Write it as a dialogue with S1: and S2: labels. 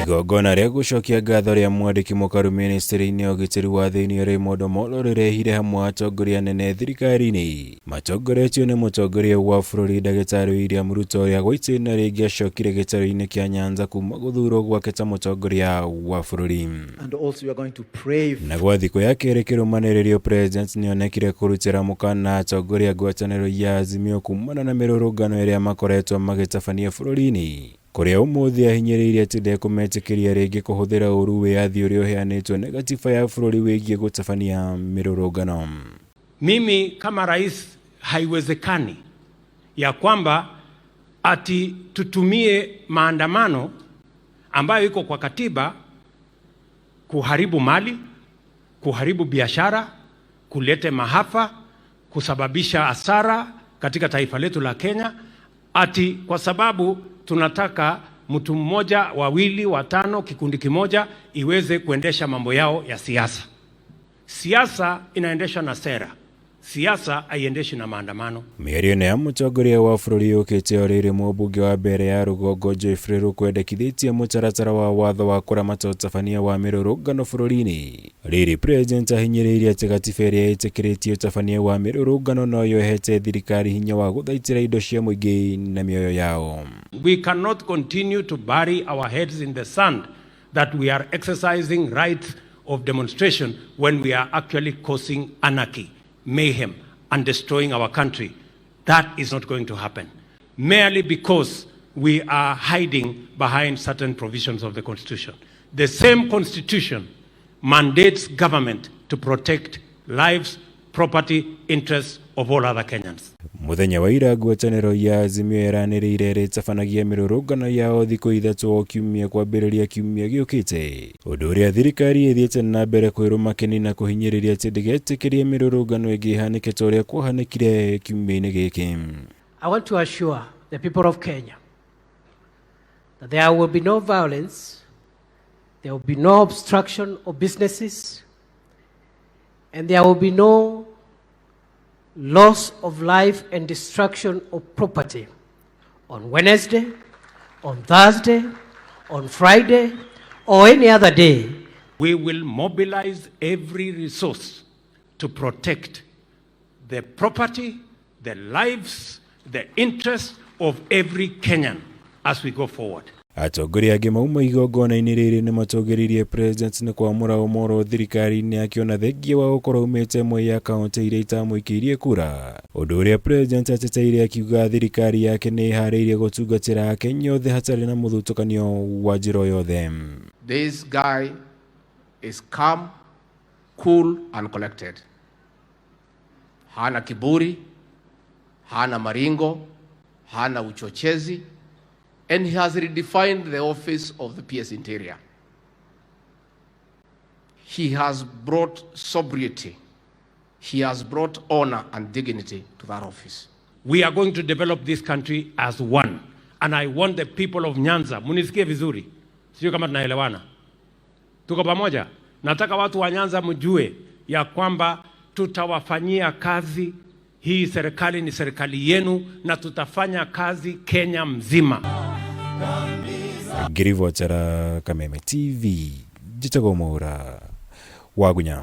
S1: Igongona rĩa gũcokia ngatho rĩa mwandĩki mũkaru ministry-inĩ ya ũgitĩri wa thĩinĩ Raymond Omollo rĩrehire hamwe atongoria anene thirikari-inĩ matongoretio nĩ mũtongoria wa bũrũri ndagĩtarĩ William Ruto ũrĩa gwa itĩna rĩngĩ acokire gĩtarũ-inĩ kĩa Nyanza kuma gũthurwo gwake ta mũtongoria wa bũrũri.
S2: And also we are going to pray
S1: Na gwa thikũ ya kerĩ kĩrũmanĩrĩrio President nĩonekire kũrutĩra mũkana atongoria ngwatanĩro ya Azimio kumana na mĩrũrũngano ĩrĩa makoretwo magĩtabania bũrũri-inĩ kũrĩa ũmũthĩ ahinyĩrĩirie atĩ ndekũmetĩkĩria rĩngĩ kũhũthĩra ũru wĩyathi ũrĩa ũheanĩtwo nĩ gatiba ya bũrũri wĩgiĩ gũtabania mĩrũrũngano.
S3: Mimi kama rais, haiwezekani ya kwamba ati tutumie maandamano ambayo iko kwa katiba kuharibu mali, kuharibu biashara, kulete maafa, kusababisha hasara katika taifa letu la Kenya, ati kwa sababu tunataka mtu mmoja, wawili, watano, kikundi kimoja iweze kuendesha mambo yao ya siasa. Siasa inaendeshwa na sera, siasa haiendeshi na maandamano.
S1: Mĩario ĩno ya mũtongoria wa bũrũri yũkĩte o rĩrĩ mũmbunge wa mbere ya rũgongo Geoffrey Ruku endekithĩtie mũtaratara wa watho wa kũramata ũtabania wa mĩrũrũngano bũrũri-inĩ. Rĩrĩ President ahinyĩrĩirie atĩ gatiba ĩrĩa ĩtĩkĩrĩtie ũtabania wa mĩrũrũngano noyo ĩhete thirikari hinya wa gũthaitĩra indo cia mũingĩ na mĩoyo yao.
S3: We cannot continue to bury our heads in the sand that we are exercising rights of demonstration when we are actually causing anarchy, mayhem, and destroying our country. That is not going to happen. Merely because we are hiding behind certain provisions of the Constitution. The same Constitution mandates government to protect lives, property, interests of all other Kenyans.
S1: Mũthenya wa ira ngwatanĩro ya Azimio ĩranĩrĩire ĩrĩtabanagia mĩrũrũngano yao thikũ ithatũ o kiumia kwambĩrĩria kiumia gĩũkĩte, ũndũ ũrĩa thirikari ĩthiĩte na mbere kwĩrũma kĩni na kũhinyĩrĩria atĩ ndĩgetĩkĩrie mĩrũrũngano ĩngĩ ĩhanĩke ta ũrĩa kwahanĩkire kiumia-inĩ gĩkĩ.
S4: I want to assure the people of Kenya that there will be no violence, there will be no obstruction of businesses, and there will be no loss of life and destruction of property on Wednesday, on Thursday, on Friday, or any other day.
S3: We will mobilize every resource to protect the property, the lives, the interests of every Kenyan as we go forward.
S1: Atongoria angĩ mauma igongona-inĩ rĩrĩ nĩ matũgĩririe President nĩ kwamũra Omollo thirikari-inĩ akĩona thengia wa gũkorwo aumĩte ĩmwe ya kaũntĩ iria itamũikĩirie kura, ũndũ ũrĩa President ateteire akiuga thirikari yake nĩ ĩharĩirie gũtungatĩra Akenya othe hatarĩ na mũthutũkanio wa njĩra o yothe.
S5: This guy is calm, cool and collected. Hana kiburi, hana maringo, hana uchochezi, and he has redefined the office of the PS Interior. He has brought sobriety. He has brought honor and dignity to that office.
S3: We are going to develop this country as one. And I want the people of Nyanza, munisikie vizuri, sio kama tunaelewana, tuko pamoja. Nataka watu wa Nyanza mjue ya kwamba tutawafanyia kazi. Hii serikali ni serikali yenu, na tutafanya kazi Kenya mzima.
S1: Ngĩribotera Kameme TV, njĩtagwo Mwaura Wagunya.